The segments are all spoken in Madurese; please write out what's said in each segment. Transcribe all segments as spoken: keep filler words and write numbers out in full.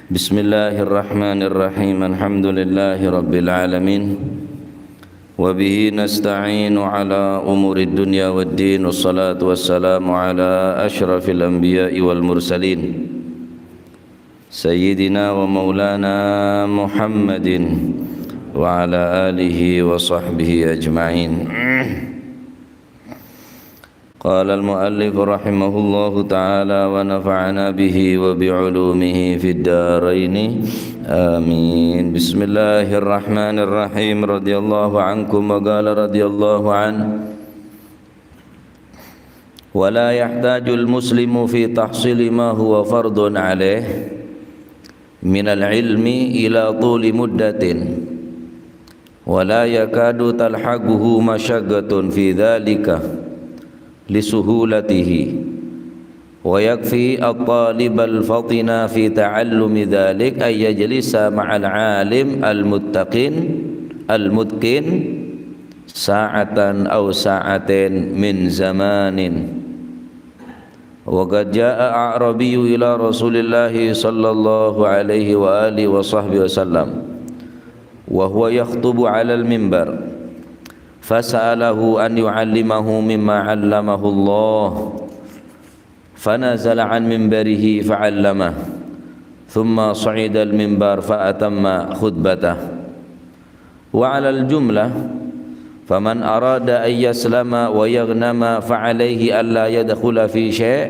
بسم الله الرحمن الرحيم. الحمد لله رب العالمين. وبه نستعين على أمور الدنيا والدين. والصلاة والسلام على أشرف الأنبياء والمرسلين. سيدنا ومولانا محمد وعلى آله وصحبه أجمعين. قال المؤلف رحمه الله تعالى ونفعنا به وبعلومه في الدارين. آمين. بسم الله الرحمن الرحيم. رضي الله عنكم وقال رضي الله عنه: ولا يحتاج المسلم في تحصيل ما هو فرض عليه من العلم إلى طول مدة، ولا يكاد تلحقه مشقة في ذلك لسهولته، ويكفي الطالب الفطن في تعلم ذلك أن يجلس مع العالم المتقن المتقن ساعة أو ساعتين من زمان. وقد جاء أعرابي إلى رسول الله صلى الله عليه وآله وصحبه وسلم وهو يخطب على المنبر، فسأله أن يعلمه مما علمه الله، فنزل عن منبره فعلمه، ثم صعد المنبر فأتم خطبته. وعلى الجملة، فمن أراد أن يسلم ويغنم فعليه ألا يدخل في شيء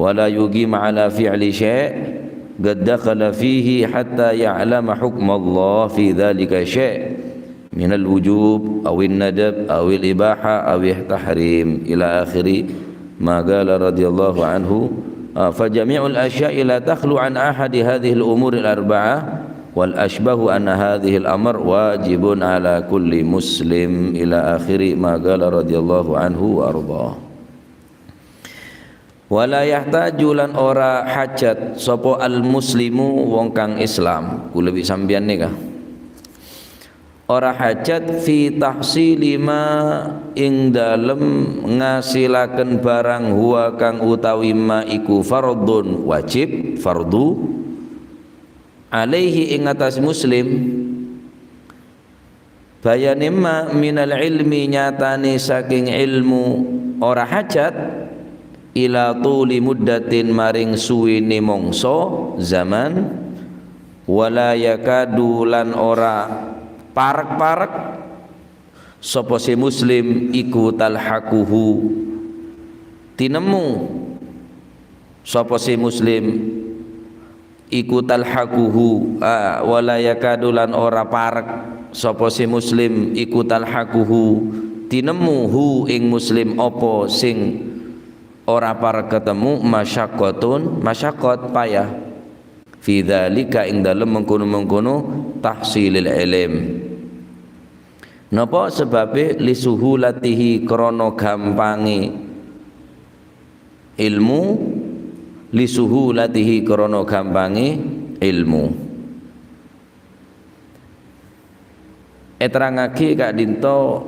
ولا يقيم على فعل شيء قد دخل فيه حتى يعلم حكم الله في ذلك شيء من الوجوب أو الندب أو الإباحة أو التحريم إلى آخر ما قال رضي الله عنه. آه، فجميع الأشياء لا تخلو عن أحد هذه الأمور الأربعة، والأشبه أن هذه الأمر واجب على كل مسلم إلى آخر ما قال رضي الله عنه وأرضاه. Wala yahtaju lan ora hajat sapa al-muslimu wong kang Islam. Kaulâ bi' sampèyan nèka. Ora hajat fi tahsili ma ing dalem ngasilaken barang huwa kang utawi ma iku fardhun wajib, fardhu, alaihi ing atas muslim, bayane ma minal ilmi nyatane saking ilmu ora hajat, ila tuli muddatin maring suwene mongso, zaman, wala yakadu lan ora parek-parek sapa se muslim iku talhaquhu tinemmo sapa se muslim iku talhaquhu, ah, wala yakadu lan ora parek sapa se muslim iku talhaquhu tinemmo hu ing muslim apa sing ora parek ketemu masyaqqatun, masyaqqat payah, fi dzalika ing dalem mengkono-mengkono tahsilil ilm. Napa sebabe? Lisuhulatihi krana gampange ilmu, lisuhulatihi krana gampange ilmu. Eterrangngagi ka'dhinto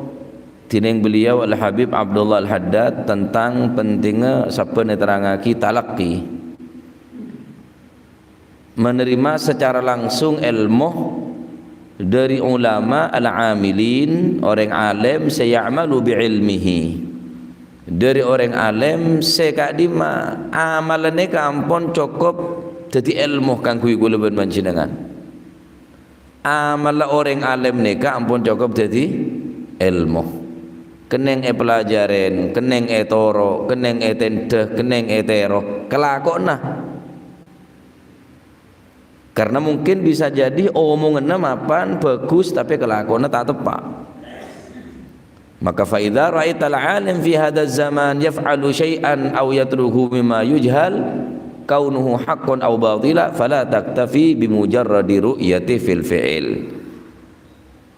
dening beliau Al-Habib Abdullah Al-Haddad tentang pentingnga sabban eterrangngagi talakki. Menerima secara langsung ilmu dari ulama al-amilin, oreng alim se ya'malu bi ilmihi. Dari oreng alim se ka'dhimma amalane ka ampon cokop dadi ilmu kaangguy kula ban panjenengan. Amalla oreng alim neka ampon cokop dadi ilmu. Kenneng epelajaren, kenneng etoro, kenneng etendhe, kenneng etero, kelakoanna. Karena mungkin bisa jadi omonganna mapan bagus, tapi kelakuanna ta' teppa'. Maka fa idza ra'aital alim fi hadzal zaman yaf'alu syai'an aw yatruku mimma yujhal kaunuhu haqqan aw batila, fala taktafi bi mujarradi ru'yati fil fi'il.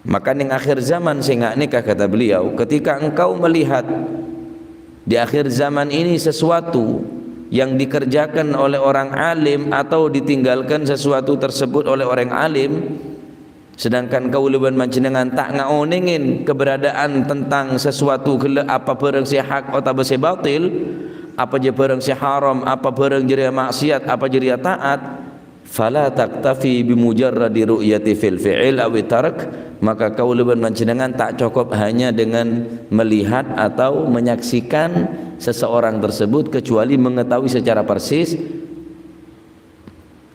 Maka ning akhir zaman sè nga' nèka, kata beliau, ketika engkau melihat di akhir zaman ini sesuatu yang dikerjakan oleh orang alim atau ditinggalkan sesuatu tersebut oleh orang alim, sedangkan kaulâ bân panjhennengngan ta' ngaonèngè keberadaan tentang sesuatu ghellâ' apa bhârâng sè hak otabâ sè batil, apa jâ bhârâng sè haram, apa bhârâng jârèya maksiat, apa jârèya taat, Fala taktafi bimujarradi ru'yati fil fi'il awi tark, maka kaulâ bân panjhennengngan ta' cokop hanya dengan melihat atau menyaksikan seseorang tersebut, kecuali mengetahui secara persis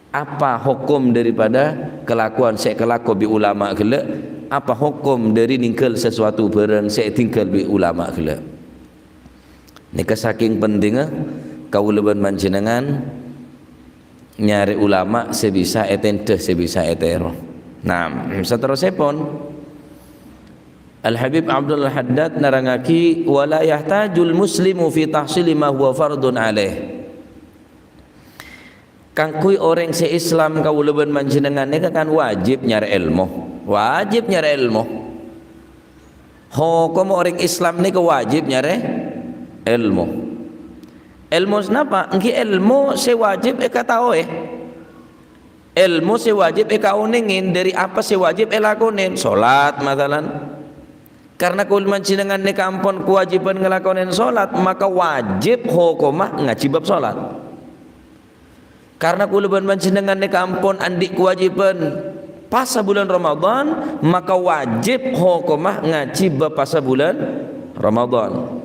apa hukum daripada kelakuan sè èkalako bi' ulama ghellâ', apa hukum dhâri ninggal sesuatu bhârâng sè ètinggal bi' ulama ghellâ'. Nèka sakèng pentingnga kaulâ bân panjhennengngan nyarè ulama sè bisa ètendhâ, sè bisa ètèro. Nah, saterrossèpon, Al-Habib Abdul Haddad nerrangngaghi, "Wa la yahtajul muslimu fi tahsili ma huwa fardun alaih." Kaangghuy orèng sè Islam kaulâ bân panjhennengngan nèka kan wajib nyarè èlmo. Wajib nyarè èlmo. Hokomma orèng Islam nèka wajib nyarè èlmo. Èlmo sanapa? Èngghi èlmo sè wajib èkataowè. Èlmo sè wajib èkaonèngè dhâri apa sè wajib èlakonè. Salat, masalan. Karna kaulâ panjhennengngan nèka ampon kawâjibhân ngalakonè salat, maka wajib hokomma ngajhi bab salat. Karna kaulâ bân panjhennengngan nèka ampon andi' kawâjibhân pasa bulân Ramadan, maka wajib hokomma ngajhi bab pasa bulân Ramadan.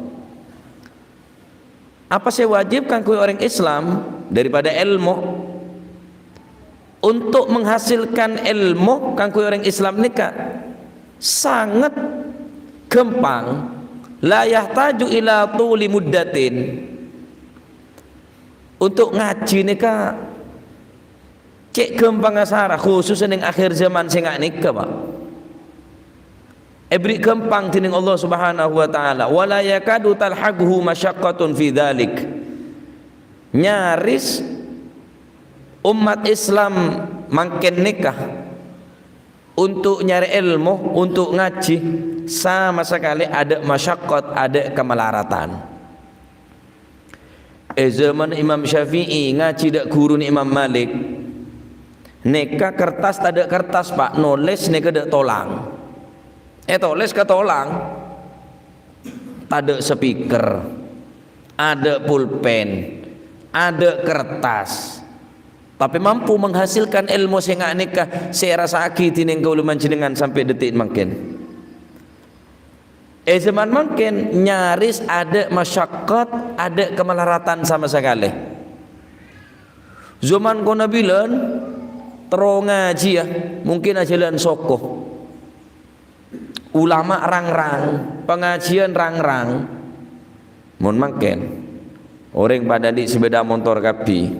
Apa sè wajib kaangghuy orèng Islam daripada èlmo? Untuk menghasilkan èlmo kaangghuy orèng Islam nèka sanget ghâmpang, la yahtaju ila tuli muddatin. Untuk ngajhi nèka cè' ghâmpangnga sara, khusus neng akhir zaman sè nga' nèka, Pak. Èberri' ghâmpang dhinèng Allah Subhanahu wa Ta'ala. "Wa la yakadu talhaquhu masyaqqatun fi dzalik." Nyaris ommat Islam mangkèn nèka untuk nyarè èlmo, untuk ngajhi, sama sakalè adâ' masyaqqat, adâ' kamalaratan. È zaman Imam Syafi'i ngajhi dâ' ghuruna Imam Malik, nèka kertas tadâ' kertas, Pak, nolès nèka dâ' tolang. Ètolès ka tolang. Tadâ' speaker, adâ' pulpen, adâ' kertas. Tapè mampu menghasilkan èlmo sè nga' nèka sè èrassa'aghi dhinèng kaulâ panjhennengngan sampè' dâteng mangkèn. È zaman mangkèn nyaris adâ' masyaqqat, adâ' kamalaratan sama sakalè. Zaman kona bilân terro ngajhiyâ, mungkin ajhâlân soko. Ulama rang-rang, pangajhiyân rang-rang. Mon mangkèn, orèng padâ andi' sepeda motor kabbhi,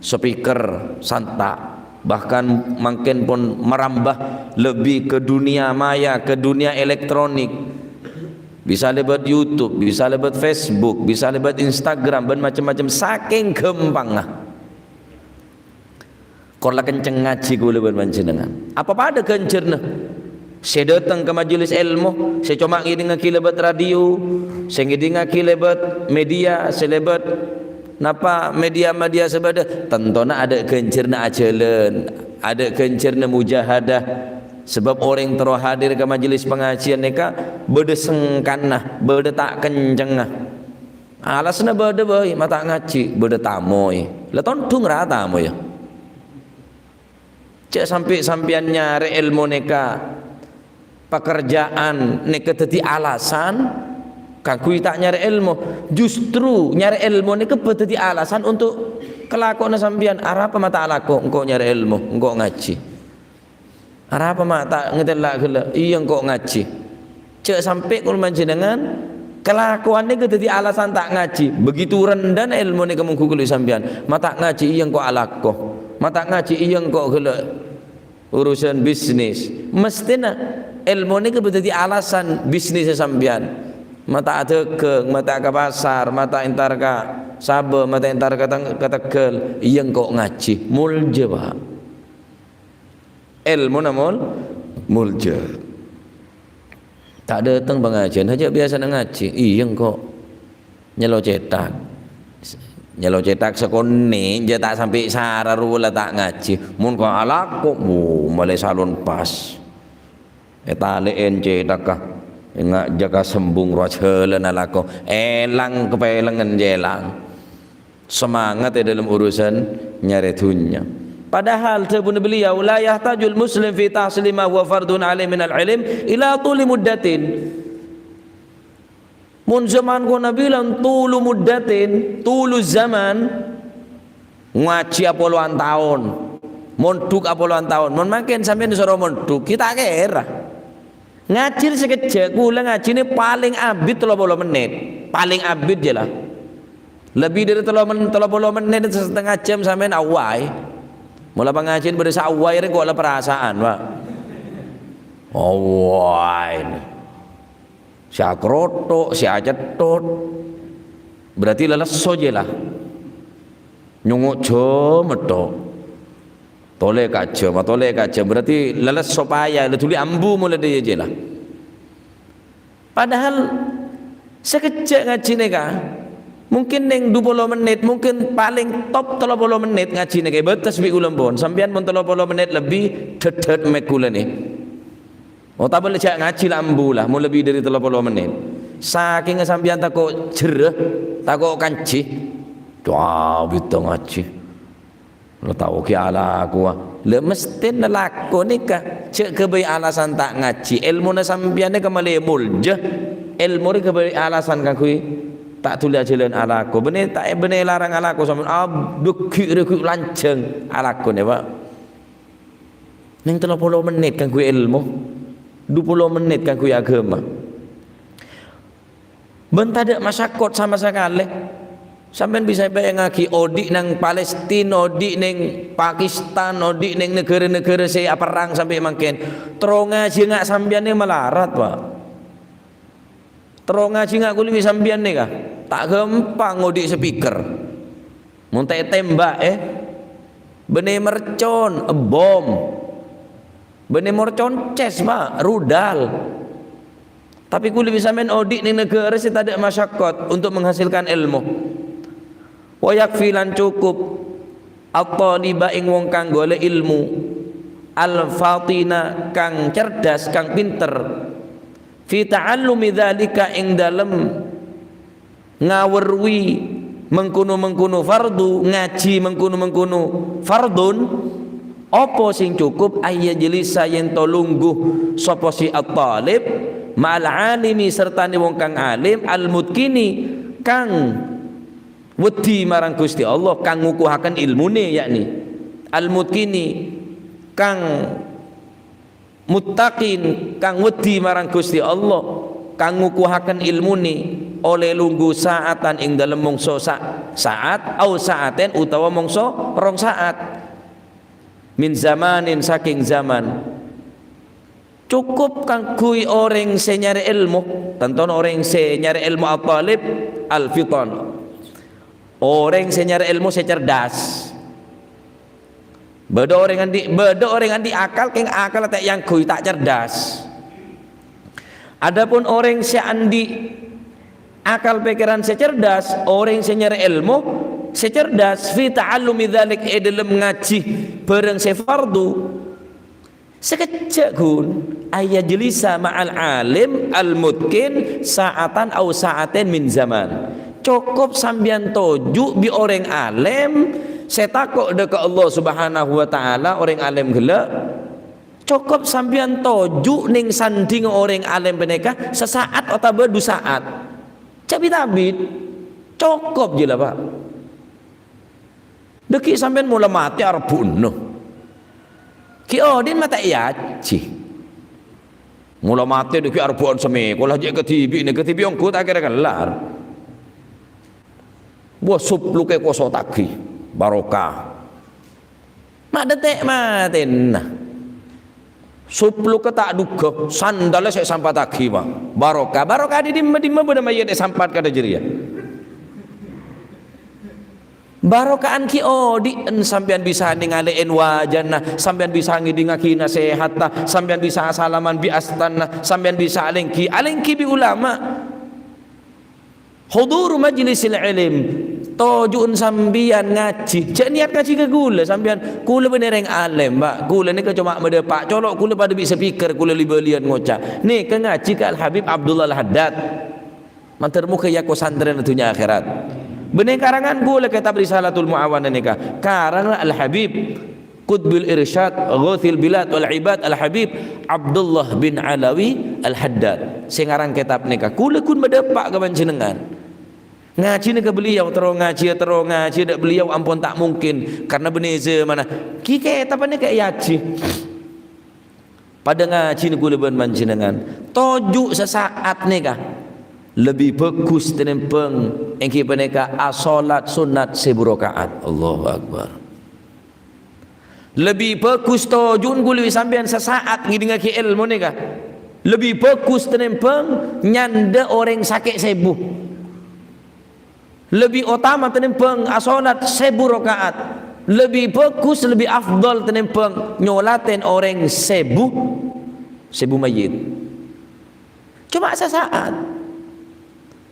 speaker santa', bahkan mangkèn pon merambah lebih ke dunia maya, ke dunia elektronik. Bisa lèbât YouTube, bisa lèbât Facebook, bisa lèbât Instagram, bân macem-macem, sakèng ghâmpangnga. Kor la kenceng ngajhi kaulâ bân panjhennengngan. Apa padâ ghânjhârna? Sè dâteng ka majelis èlmo, sè coma ngèdingngaghi lèbât radio, sè ngèdingngaghi lèbât media, sè lèbât napa media-media sè bâdâ, tantona adâ' ghânjhârna ajhâlân, adâ' ghânjhârna mujahadah. Sabâb orèng terro hadir ka majelis pangajhiyân nèka bâdâ sengkana, bâdâ ta' kencengnga. Alasanna bâdâ bhâi, ma' ta' ngajhi, bâdâ tamoy. La tondhung ra tamoyya. Jhâ' sampè' sampèyan nyarè èlmo nèka pakerja'an nèka dhâddhi alasan kaangghuy ta' nyarè èlmo. Justru nyarè èlmo nèka bâ-, dhâddhi alasan untuk kalakowanna sampèyan. Arapa ma' ta' alako, engko' nyarè èlmo, engko' ngajhi. Arapa ma' ta' ngatela' ghellâ'? Iyâ, engko' ngajhi. Jhâ' sampè' kaulâ panjhennengngan kalakowan nèka dhâddhi alasan ta' ngajhi. Begitu rendhâna èlmo nèka mongghu kaulâ sampèyan. Ma' ta' ngajhi, iyâ, engko' alako. Ma' ta' ngajhi, iyâ, engko' ghellâ' urusan bisnis. Mesthèna èlmo nèka bâ dhâddhi alasan bisnisnya sampèyan. Ma' ta' adhâghâng, ma' ta' ka pasar, ma' ta' entar ka Sabâ, ma' ta' entar ka Teng-, ka Teggal. Iyâ, engko' ngajhi. Molja, Pak. Èlmona mol-, molja. Ta' dâteng pangajhiyân, jhâ' biyasana ngajhi. Iyâ, engko'. Nyèlo cèthak. Nyèlo cèthak sakonè', jhâ' ta' sampè' sara rowa la ta' ngajhi. Mon ko' alako, wo, malè salon pas. Ètalè'èn cèthakka. Enga' jhâ' kasembung rowa jhâlân alako. Èlang kapèlengngen jhâ' èlang. Semangat è dâlem urusan nyarè dhunnya. Padahal dhâbuna beliau, "La yahtajul muslim fi tahsili ma huwa fardun alaihi minal ilm ila tuli muddatin." Mon zaman kona bilang tulu muddatin, tulu zaman, ngajhi apolowan taon, mondhuk apolowan taon. Mon mangkèn sampèyan soro mondhuk, ghi' ta' kèra. Ngajhi sakejjhâ', kaulâ ngajhina palèng abit tello polo mennit. Palèng abit jâ la. Lebbi dhâri tello men-, tello polo mennit, satengnga jam sampèyan awway. Mola pangajhiyân bâdâ sè awway rèng kok la parasaan, Pak. Awway. Sè akrotho', sè acetthot. Berarti lalesso jâ la. Nyongngo' jhâ' metto. Tolè ka jhâ', ma tolè ka jhâ'. Berarti lalesso paya, la dhuli ambu mola dhâjâ jâ la. Padahal sakejjhâ' ngajhina ka, mungkin neng du polo mennit, mungkin palèng top tello polo mennit ngajhina ka, bâtes bi' kaulâ pon. Sampèyan mon tello polo mennit lebbi, dhâddhât mèk kaulâ nè. Otabâ la jhâ' ngajhi la ambu la, mon lebbi dhâri tello polo mennit. Sakèngnga sampèyan tako' jherrâ, tako' kanjhi. Wah, bhidhâ ngajhi. La tao ghi' alakowa. La mesthèna lako nèka jhâ' ghâbây alasan ta' ngajhi. Èlmona sampèyan nèka malè molja. Èlmo rè ghâbây alasan kaangghuy ta' dhuli ajhâlân alako. Bânnè ta', bânnè èlarang alako sampèyan, ah, dhâggi' rè ghi' lanjhâng alakona, Pak. Neng tello polo mennit kaangghuy èlmo, du polo mennit kaangghuy aghâma. Bân tadâ' masakkot sama sakalè. Sampèyan bisa èbâyangaghi, odi' neng Palestina, odi' neng Pakistan, odi' neng naghârâ-naghârâ sè aperrang sampè' mangkèn. Terro ngajhiyâ nga' sampèyan nè malarat, Pak. Terro ngajhi nga' kulâ bi' sampèyan nèka, ta' ghâmpang odi' speaker. Mon ta' ètèmbâ, eh. Bânnè mercon, bom. Bânnè mercon ces, Pak, rudal. Tapè kulâ bi' sampèyan odi' neng naghârâ sè tadâ' masakkot untuk menghasilkan èlmo. Wa yakfi lan cukup at-thaliba ing wong kang golè' èlmo, al-fatina kang cerdas, kang pinter, fi ta'allumi dzalika ing dalem ngawerruwi mengkono-mengkono fardu, ngajhi mengkono-mengkono fardun, apa sing cukup? Ayyajlisa yen to lungguh sapa si at-talib ma'al alimi sertane wong kang alim, al-mutqini kang wedi marang Gusti Allah, kang ngukuhaken ilmune, yakni al-mutqini kang muttaqin, kang wedi marang Gusti Allah, kang ngukuhaken ilmune, olle lungguh sa'atan ing dalem mongso sa-, sa'at, au sa'aten utawa mongso rong sa'at. Min zamanin, saking zaman. Cukup kaangguy oreng se nyare ilmu, tantona oreng se nyare ilmu at-talib al-fitan. Oreng se nyare ilmu se cerdas. Badha oreng andi', badha oreng andi' akal, keng akal ta' eangguy, ta' cerdas. Adapun oreng se andi' akal pekeran se cerdas, oreng se nyare ilmu se cerdas, fi ta'allumi dzalik, e dhalem ngaji barang se fardu, sakejja', gun, ayyajlisa ma'al alim al-mutqin sa'atan au sa'atain min zaman. Cokop sampeyan toju' bi' oreng alem se tako' dha' ka Allah Subhanahu wa Ta'ala, oreng alem gella'. Cokop sampeyan toju' neng sandhingnga oreng alem paneka sasa'at otaba du sa'at. Cabit-abit. Cokop jela, Pak. Dhaggi' sampeyan mola mate arebbu'na. Gi' odin mate eaji. Mola mate dhaggi' arebbu'an sameko, la je' kadibi' ne, kadibi' onggu ta' kera kellar. Wah, supluke kosotagi, barokah. Ma' dete' matena. Supluke ta' duga, sandale se sampatagi, Pak. Barokah. Barokah di dimma-dimma badha mayat esampat kada jareya. Baroka'an gi' odi'en sampeyan bisa nengale'en wajana, sampeyan bisa ngedingagi nasehatta, sampeyan bisa asalaman bi' astana, sampeyan bisa alenggi, alenggi bi' ulama. Huduru majlisil ilim, toju'en sampeyan ngaji. Ja' niat ngaji ka kula sampeyan. Kula bene reng alem, Pak. Kula neka coma madapa' colo', kula pada bi' speaker, kula li-baliyan ngoca'. Neka ngaji ka Al-Habib Abdullah Al-Haddad. Mandar moga yako santren dunya akhirat. Bene karangan kula kitab Risalatul Muawanah neka. Karang Al-Habib Qutbul Irsyad, Ghauthil Bilad wal Ibad Al-Habib Abdullah bin Alawi Al-Haddad. Sè ngarang kètab nèka, kaulâ ghun madâpa' ka panjhennengngan. Ngajhina ka beliau, terro ngajhi, terro ngajhi dâ' beliau ampon ta' mungkin, karna bânnè zamanna ghi' kètab nèka èajhi. Padâ ngajhina kaulâ bân panjhennengngan. Toju' sasa'at nèka lebbi bhâghus tènèmbhâng èngghi panèka asholat sunnat sèbu raka'at. Allahu Akbar. Lebbi bhâghus toju'na kaulâ bi' sampèyan sasa'at ngèdingngaghi èlmo nèka. Lebbi bhâghus tènèmbhâng nyandhâ orèng sakè' sèbu. Lebbi otama tènèmbhâng asholat sèbu raka'at. Lebbi bhâghus, lebbi afdhal tènèmbhâng nyolatè orèng sèbu, sèbu mayyit. Coma sasa'at.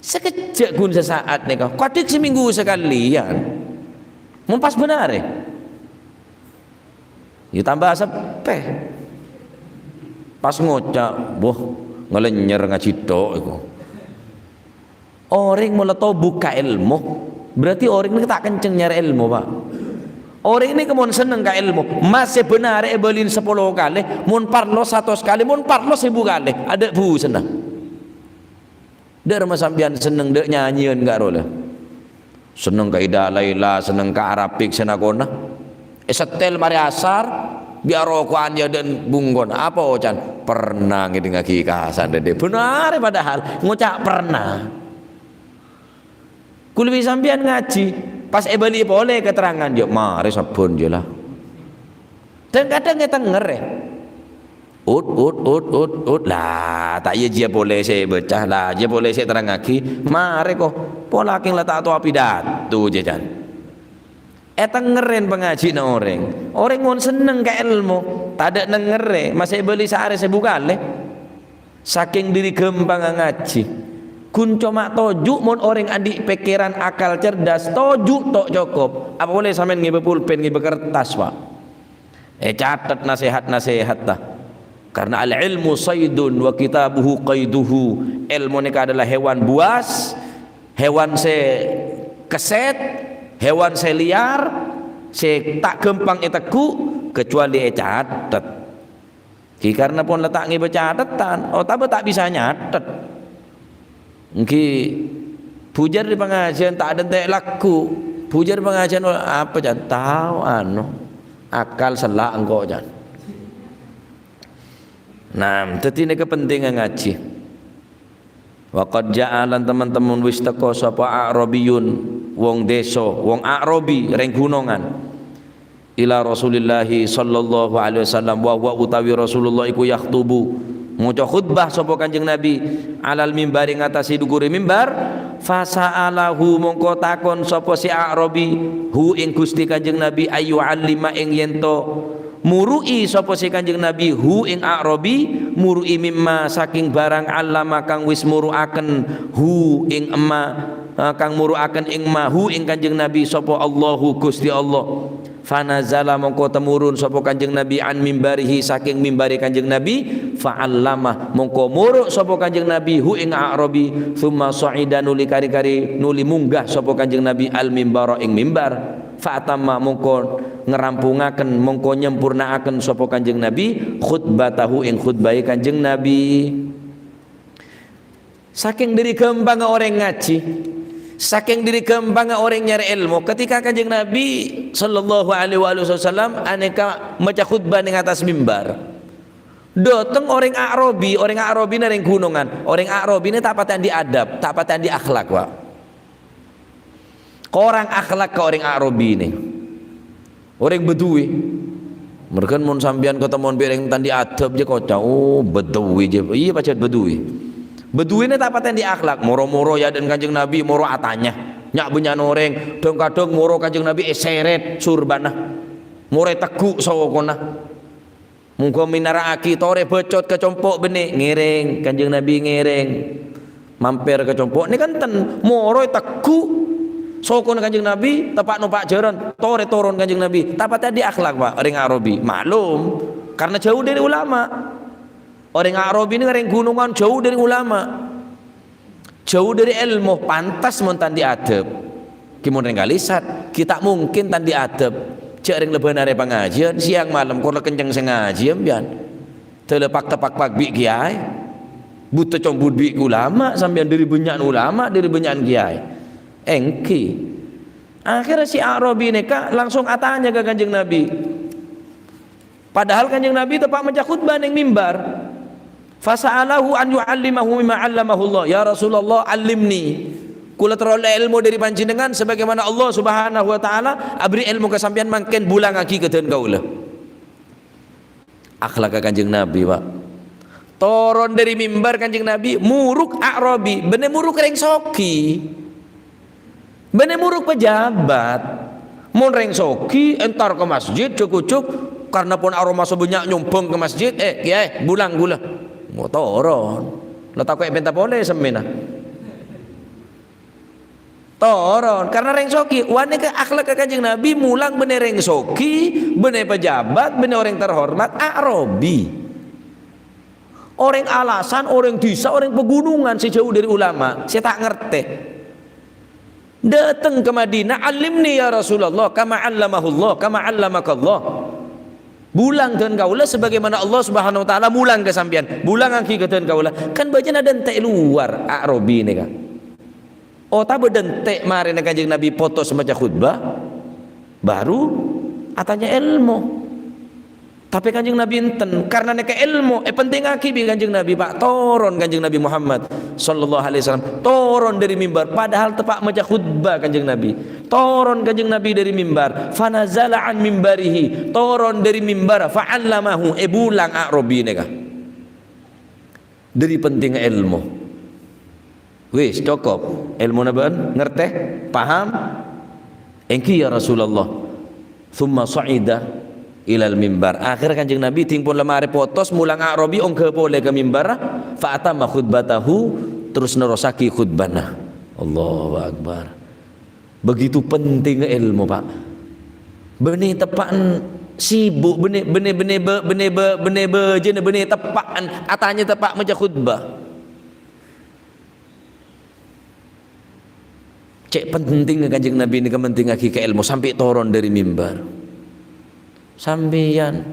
Sakejjhâ' ghun sasa'at nèka. Kadhik samènggu sakalèyan. Mon pas bân arè. Ya tambah seppè. Pas ngoca', "Wah, ngalènyèr ngajhi tok iku." Orèng mon la tobu ka èlmo, berarti orèng nèka ta' kenceng nyarè èlmo, Pak. Orèng nèka mon senneng ka èlmo, masè bân arè èbâlin sapolo kalè, mon parlo satos kalè, mon parlo sèbu kalè, adâ' busenna. Dâ' remma sampèyan senneng dâ' nyanyèyan ka' rowa la. Senneng ka Ida Laila, senneng ka Arabik sè na-kona. Èsetel marè asar, bi' aroko'an è adâ'na bungkona. Apa oca'na? Pernah ngèdingngaghi kasan dâddhi. Bân arè padahal ngoca' pernah. Kaulâ bi' sampèyan ngajhi, pas èbâli'i polè katerrangan, "Ya marè sabbhân jiyâ la." Dhâng-kadhâng ètengngèrè. Ut, ut, ut, ut, ut. La, ta' iyâ jiyâ polè sè èbâca, la, jiyâ polè sè èterrangngaghi. Marè ko, pola kèng la ta' towa pidato jiyâ, can. Ètengngèrè pangajhi'na orèng. Orèng mon senneng ka èlmo, tadâ' nengngèrè, masè èbâli saarè sèbu kalè. Sakèng dhâri ghâmpangnga ngajhi. Ghun coma toju' mon orèng andi' pèkkèran akal cerdas, toju' to' cokop. Apa polè sampèyan ngibâ pulpen, ngibâ kertas, Pak? Ècatet nasèhat-nasèhatta. Karna al-ilmu saidun wa kitabuhu qaiduhu. Èlmo nèka adalah hewan buas, hewan sè kesset, hewan sè lèyar, sè ta' ghâmpang ètegghu', kecuali ècatet. Ghi karna pon la ta' ngibâ catetan, otabâ ta' bisa nyatet. Ghi bujâr dâri pangajiyân ta' adântè' lagghu'. Bujâr pangajiyân apa, can? Tao, anu, akal sella' engko', can. Nah, dhâddhi nèka pentingnga ngajhi. Wa qad ja'a lan teman-teman wis teko sapa A'rabiyun, wong desa, wong A'rabi, rèng ghunongan. Ila Rasulillahi sallallahu alaihi wasallam, wa huwa utawi Rasulullah iku yakhtubu, maca khutbah sapa Kanjeng Nabi, alal mimbari ngatasé dhukuré mimbar, fasa'alahu mongko takon sapa si A'rabi, hu ing Gusti Kanjeng Nabi, ayyu'allima ing yento muru'i sapa si Kanjeng Nabi, hu ing A'rabi, muru'i mimma saking barang allama kang wis muru'aken, hu ing emma, eh, kang muru'aken ing ma, hu ing Kanjeng Nabi sapa Allahu Gusti Allah. Fanazala mongko temurun sapa Kanjeng Nabi an mimbarihi saking mimbare Kanjeng Nabi, fa'allama mongko muru' sapa Kanjeng Nabi hu ing A'rabi, tsumma sha'ida nuli kari-kari nuli munggah sapa Kanjeng Nabi al mimbara ing mimbar. Fa'tamma mongko ngrampungaken, mongko nyempurnaaken sapa Kanjeng Nabi khutbatahu ing khutbahe Kanjeng Nabi. Saking dhâri ghâmpangnga orèng ngajhi, saking dhâri ghâmpangnga orèng nyarè èlmo, ketika Kanjeng Nabi sallallahu alaihi wasallam anèka maca khutbah neng attas mimbar, dâteng orèng A'rabi, orèng A'rabi nè rèng ghunongan, orèng A'rabi nè ta' patè andi' adab, ta' patè andi' akhlak, Pak. Korang akhlak ka orèng A'rabi nè. Orèng Badui. Mergân mon sampèyan katemmowan bi' orèng ta' andi' adab, jhâ' koca', "Oh, Badui jhâ'." Iyâ, pajhât Badui. Badui nè ta' patè andi' akhlak. Moro-moro è adâ'na Kanjeng Nabi, moro atanya. Nya'-bânnya'an orèng, dhâng-kadhâng moro Kanjeng Nabi èsèrèt sorbana. Moro ètegghu' sokona. Monggo mènara'aghi, torè bâcot ka compo' bânnè, ngèrèng, Kanjeng Nabi ngèrèng. Mampèr ka compo', nèka enten, moro ètegghu' sokona Kanjeng Nabi, teppa' nompa' jhârân, torè toron Kanjeng Nabi. Ta' patè andi' akhlak, Pak, orèng A'rabi. Maklum, karena jhâu dhâri ulama. Orèng A'rabi nè rèng ghunongan, jhâu dhâri ulama. Jhâu dhâri èlmo, pantes mon ta' andi' adab. Ghi mon rèng kalisat, ghi ta' mungkin ta' andi' adab. Jhâ' rèng lebân arè pangajiyân, sèyang malem kor la kencèng sè ngajhi sampèyan. Dâlâ pak-teppak bi' kèyaè. Buta combut bi' ulama, sampèyan dâri bânnya'na ulama, dâri bânnya'na kèyaè. Èngghi. Akhèrra si A'rabi nèka langsung atanya ka Kanjeng Nabi. Padahal Kanjeng Nabi teppa' maca khutbah neng mimbar. Fasa'alahu an yu'allimahu mimma 'allamahullah. "Ya Rasulullah, 'allimni. Kaulâ terro ollè èlmo dâri panjhennengngan sebagaimana Allah Subhanahu wa Ta'ala aberri' èlmo ka sampèyan, mangkèn bulangaghi ka dân kaulâ." Akhlakka Kanjeng Nabi, Pak. Toron dâri mimbar Kanjeng Nabi, morok A'rabi, bânnè morok rèng soghi. Bânnè morok pejabat. Mon rèng soghi, entar ka masjid, jhuk-ojhuk, karena pon aromasa bânnya' nyombhâng ka masjid, "Eh, kèyaè, bulang kaulâ." Mo toron. La tako' èpènta polè semmèna. Toron. Karena rèng soghi, wâ nèka akhlakka Kanjeng Nabi, molang bânnè rèng soghi, bânnè pejabat, bânnè orèng terhormat, A'rabi. Orèng alasan, orèng dhisa, orèng pegunungan sè jhâu dâri ulama, sè ta' ngartè. Dâteng ka Madinah, "'Allimni ya Rasulullah, kama 'allamahullah, kama 'allamakallah." Bulang dân kaulâ sebagaimana Allah Subhanahu wa Ta'ala molang ka sampèyan. Bulangaghi ka dân kaulâ. Kan bâjâna dântè' lowar, A'rabi nèka. Otabâ dântè' marèna Kanjeng Nabi potos maca khutbah, baru atanya èlmo. Tapè Kanjeng Nabi enten, karena nèka èlmo èpentingngaghi bi' Kanjeng Nabi, Pak. Toron Kanjeng Nabi Muhammad sallallahu alaihi wasallam, toron dâri mimbar, padahal teppa' maca khutbah Kanjeng Nabi. Toron Kanjeng Nabi dâri mimbar, fanazala an mimbarihi, toron dâri mimbar, fa'allamahu, èbulang A'rabi nèka. Dâri pentingnga èlmo. Wis, cokop. Èlmona bâ'ân ngartè? Paham? Èngghi, ya Rasulullah. Tsumma sha'ida ilal mimbar. Akhèr Kanjeng Nabi dhing pon la marè potos, molang A'rabi, ongghâ polè ka mimbar, fa atamma khutbatahu, terros nerrossaghi khutbana. Allahu Akbar. Begitu pentingnya èlmo, Pak. Bânnè teppa'en sibuk, bânnè, bânnè, bânnè bâ-, bânnè bâ-, bânnè bâjâna, bânnè teppa'en, atanya teppa' maca khutbah. Cè' pentingnya Kanjeng Nabi nèka mentingngaghi ka èlmo sampè' toron dâri mimbar. Sampèyan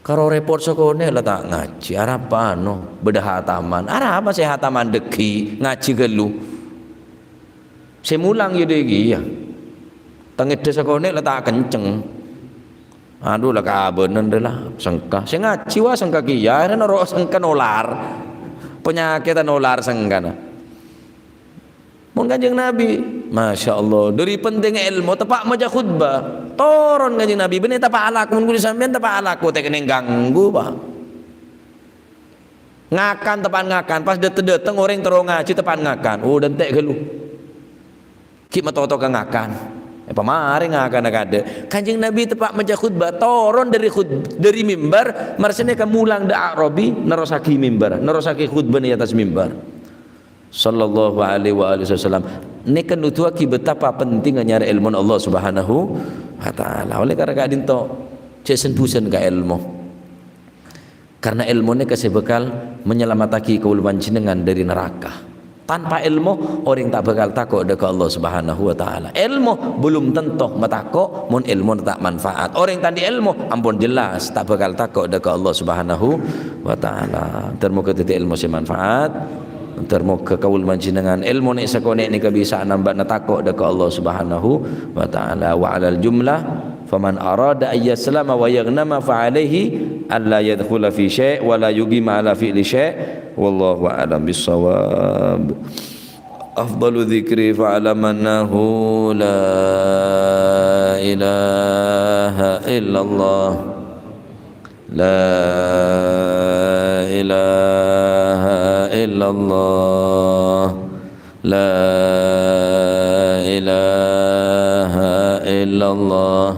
karo rèpot sakonè' la ta' ngajhi, arapa ano, bâdâ hataman, arapa sè hataman dâggi', ngajhi ghâllu. Sè molang ya dâ' iyâ. Tangèdhâ sakonè' la ta' kenceng. Adu, la kabânân rè la, sengka. Sè ngajhi wa sengka kèya, akhèrra noro' sengka nolar. Panyakèdhâ nolar sengkana. Mon Kanjeng Nabi, Masya Allah, dâri pentingnya èlmo, teppa' maca khutbah. Toron Kanjeng Nabi, bânnè teppa' alako, mon kulâ sampèyan teppa' alako, tèknèng ganggu, Pak. Ngakan, teppa'en ngakan. Pas dâteng-dâteng orèng terro ngajhi, teppa'en ngakan. Oh, dântè' ghâllu. Ghi' matoto ka ngakan. Èpamarè ngakanna kadâ'. Kanjeng Nabi teppa' maca khutbah, toron dâri khut-, dâri mimbar, marè sanèka molang dâ' A'rabi, nerrossaghi mimbar, nerrossaghi khutbahna è attas mimbar. Sallallahu alaihi wa alihi wasallam. Nèka nuduwaghi betapa pentingnya nyarè èlmona Allah Subhanahu wa Ta'ala. Oleh karena ka'dinto, jhâ' sen-bhusen ka èlmo. Karena èlmo nèka sè bhâkal menyelamataghi kaulâ panjhennengngan dâri naraka. Tanpa èlmo, orèng ta' bhâkal tako' dâ' ka Allah Subhanahu wa Ta'ala. Èlmo belum tentu matako' mon èlmona ta' manfaat. Orèng ta' andi' èlmo, ampon jelas ta' bhâkal tako' dâ' ka Allah Subhanahu wa Ta'ala. Ter moghâ dhâddhi èlmo sè manfaat. Ter moghâ kaulâ panjhennengngan èlmo nè' sakonè' nèka bisa nambâna tako' dâ' ka Allah Subhanahu wa Ta'ala. Wa 'alal jumlah, faman arada an yaslama wa yaghnama fa alaihi alla yadkhula fi syai' wa la yuqima ala fi'li syai'. Wallahu a'lam bissawab. Afdalu dzikri fa'lam annahu la ilaha illallah. La ilaha illallah. La ilaha illallah.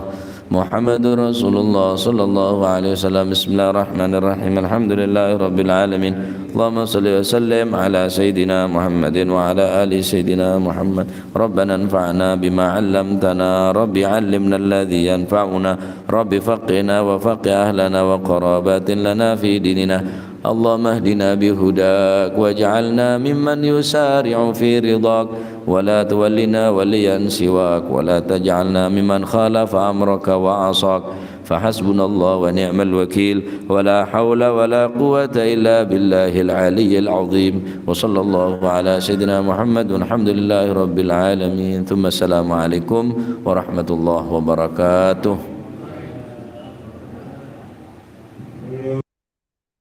Muhammadur Rasulullah sallallahu alaihi wasallam. Bismillahirrahmanirrahim. Alhamdulillahi rabbil alamin. Allahumma shalli wa sallim ala sayyidina Muhammadin wa ala ali sayyidina Muhammad. Rabbana anfa'na bima 'allamtana. Rabbi 'allimna alladhi yanfa'una. Rabbi faqqihna wa faqqih ahlana wa qarabatin lana fi dinina. Allahumma ihdina bihudak waj'alna mimman yusari'u fi ridak. ولا تولنا وليا سواك، ولا تجعلنا ممن خالف أمرك وعصاك، فحسبنا الله ونعم الوكيل، ولا حول ولا قوة إلا بالله العلي العظيم. وصلى الله على سيدنا محمد، والحمد لله رب العالمين، ثم السلام عليكم ورحمة الله وبركاته.